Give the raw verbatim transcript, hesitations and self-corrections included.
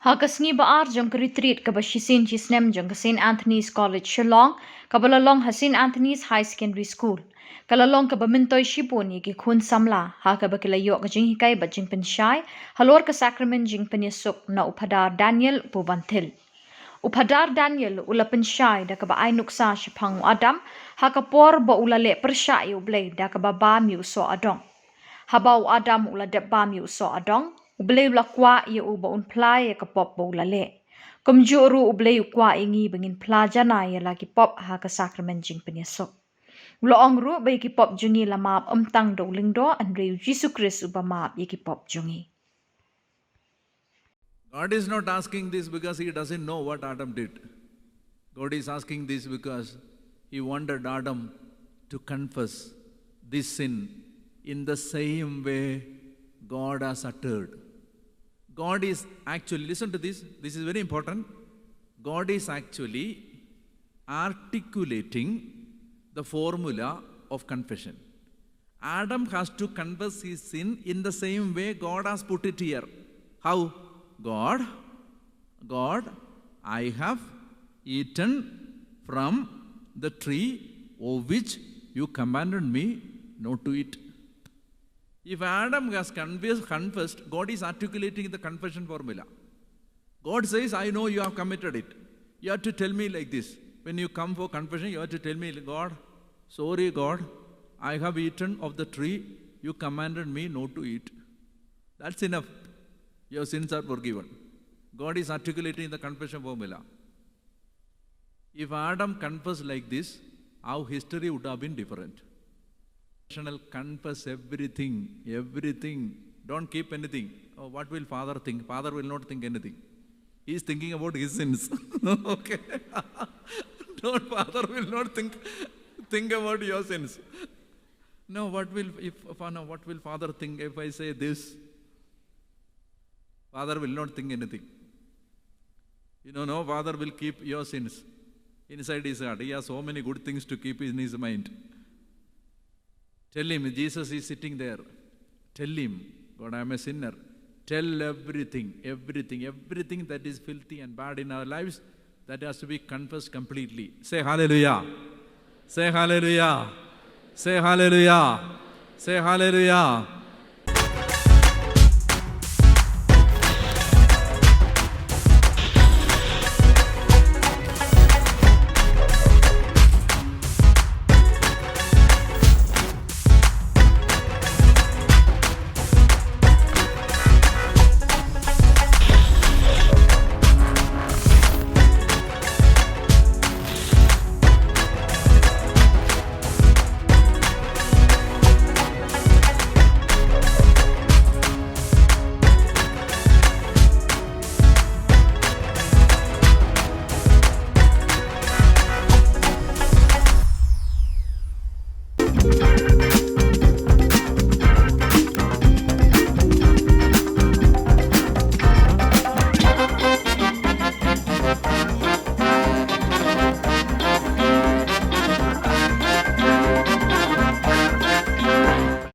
Ha ka sngi ba ar jong ka retreat kaba shisien shisnem jong ka Saint Anthony's College Shillong, kaba la long ha Saint Anthony's High Secondary School, ka la long kaba myntoi shibun ïa ki khun samla, ha kaba ki la ïoh ka jinghikai bad jingpynshai halor ka sakramen jingpynïasuk na u Phadar Daniel Pubanthil. U Phadar Daniel u la pynshai da kaba ai nuksa shaphang u Adam, ha ka por ba u la leh pyrshah ïa u Blei da kaba bam ïa u soh adong. Haba u Adam u la dep bam ïa u soh adong, u Blei u la kwah ïa u ba un phla ïa ka pop ba u la leh. Kumjuh ruh u Blei u kwah ïa ngi ba ngin phla janai ïa la ki pop ha ka sakramen jingpynïasuk. U la ong ruh ba ïa ki pop jong ngi la map ym tang da u lyngdoh, hynrei u Jisu Khrist uba map ïa ki pop jong ngi. God is not asking this because he doesn't know what Adam did. God is asking this because he wanted Adam to confess this sin in the same way God has uttered. God is actually, listen to this, this is very important. God is actually articulating the formula of confession. Adam has to confess his sin in the same way God has put it here. How? God, God, I have eaten from the tree of which you commanded me not to eat. If Adam has confessed, confessed, God is articulating the confession formula. God says, I know you have committed it. You have to tell me like this. When you come for confession, you have to tell me, God, sorry, God, I have eaten of the tree you commanded me not to eat. That's enough. Your sins are forgiven. God is articulating the confession formula. If Adam confessed like this, our history would have been different. Confess everything, everything. Don't keep anything. Oh, what will father think? Father will not think anything. He is thinking about his sins. Okay. Don't, father will not think think about your sins. No, what will if no, what will father think if I say this? Father will not think anything. You know, no father will keep your sins inside his heart. He has so many good things to keep in his mind. Tell him, Jesus is sitting there. Tell him, God, I am a sinner. Tell everything, everything, everything that is filthy and bad in our lives, that has to be confessed completely. Say hallelujah. Say hallelujah. Say hallelujah. Say hallelujah.